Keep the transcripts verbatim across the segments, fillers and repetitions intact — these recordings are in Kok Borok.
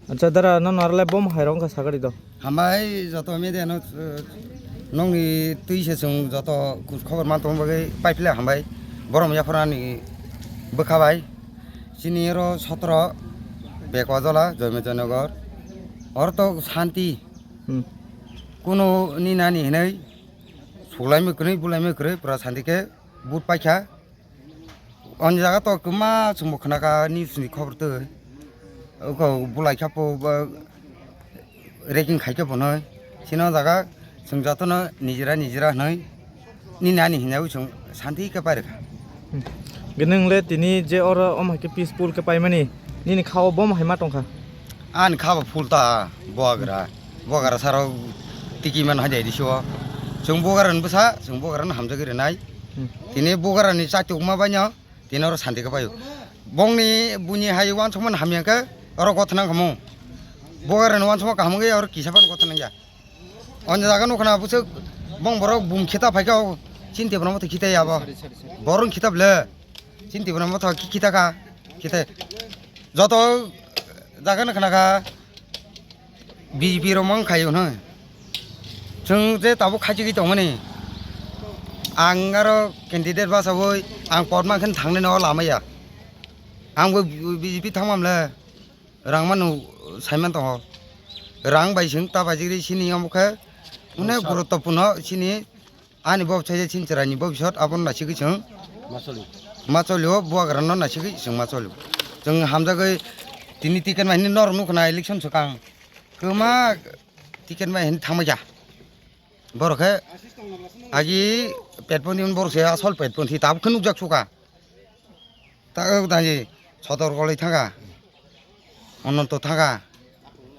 Acha dara, no narwlai bom hai rong kha sagari do. Hambai joto media no, eh, nongni twi se chwng joto khobor man tongma bagwi paiphle hambai. Borom yaphorani bwkha bai. Chini oro sotro Bekwajola, Joymojoynagar. Oro to shanti. Hmm. Kuno ni nani hinwi suklaimwi kwrwi, bulaimwi kwrwi, pura shanti khe vote paikha. Ani jaga to kwma chwngbo khwnakha news ni khobor twi. Uko bulai kha po ba raking khai khe bo noi. Chini o jaga chwng jotono nijera nijera hinwi nini ani hinwi chwng shanti khe pairikha. Gwnwng le tini je oro om hai khe peaceful khe paimani nini khao bom hai ma tongkha. Ani khabo full ta buagra. Buagra saro tiki man hai dai diso. Chwng buagra ni bwsa, chwng buagra no hamjagwi rwnai. Hmm. Tini buagra ni chatuk ma baino, tini oro shanti khe paio. Bongni buini hai uansukmani hamya khe oro gotha nang khamu. Buagra ni uansukma kaham wngya oro kisa phano gotha nangya. Ani jaga nukha na bwswk bong borok bum khita phaikha o chini Tipra Motha khita ya bo. Borok khita ble chini Tipra Motha khita kha khita. Joto jaga nukha na kha. B J P rok mang khaio hwnwi. Chwng je tabuk khaichigwi tongmani. Ang aro candidate bachawi ang pot mankhe thangnai no lama ya. Ang bo B J P thangmamle rang mano saiman tongo. Rang bai chwng ta bai jigri sini omo khe. Onek guruttopurno sini. Ani bob chaija chini chwraini bobisot abono naisingwi chwng Macholi. Macholi o buagrano naisingwi chwng macholi. Chwng hamjagwi tini ticket bai hwnwi norok nukha na election swkang. Kwma ticket bai hwnwi thangbaikha. Borok khe agi petpon borok se asol petpon thi tabuk khe nukjak suka. Ta, o, tani Sodor Koloi thangkha, Ononto thangkha,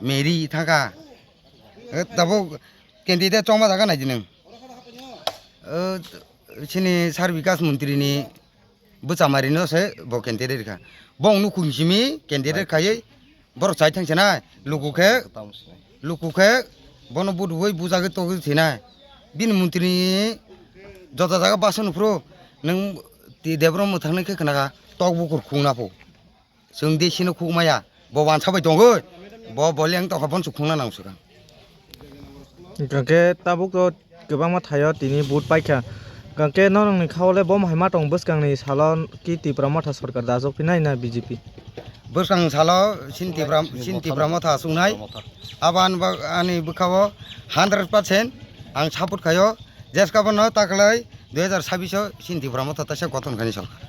Mary thangkha. O, tabuk candidate chongma jaga nai di nwng. O, chini Sar Bikas Montri ni bwchamari no se bo candidate kha. Bong nukhung simi candidate khaiwi borok chai thang se nai. Luku khe, luku khe bono budubui bujagwi togwi thwi nai. Bini montri ni jota jaga basa nuphuru nwng ti Debrom mwthang nai khe khna kha tok bukur khung na pho. Chwng de sino khuk maya bo wansa bai tongwi bo boleng tokha bon su khung na nang swkang. Hwnkhe tabuk to kwbangma thaio tini vote paikha. Hwnkhe norokni khao le bom hai ma tong bwskangni salo ki Tipra Motha sorkar dajok phinai na B J P? Bwskang salo sin Tipra, sin Tipra Motha sungnai. Aban ba ani bwkhao hundred percent ang support khaio. Jeska bono taklai dui hajar sabbish o sin Tipra Motha taisa goton khani sorkar.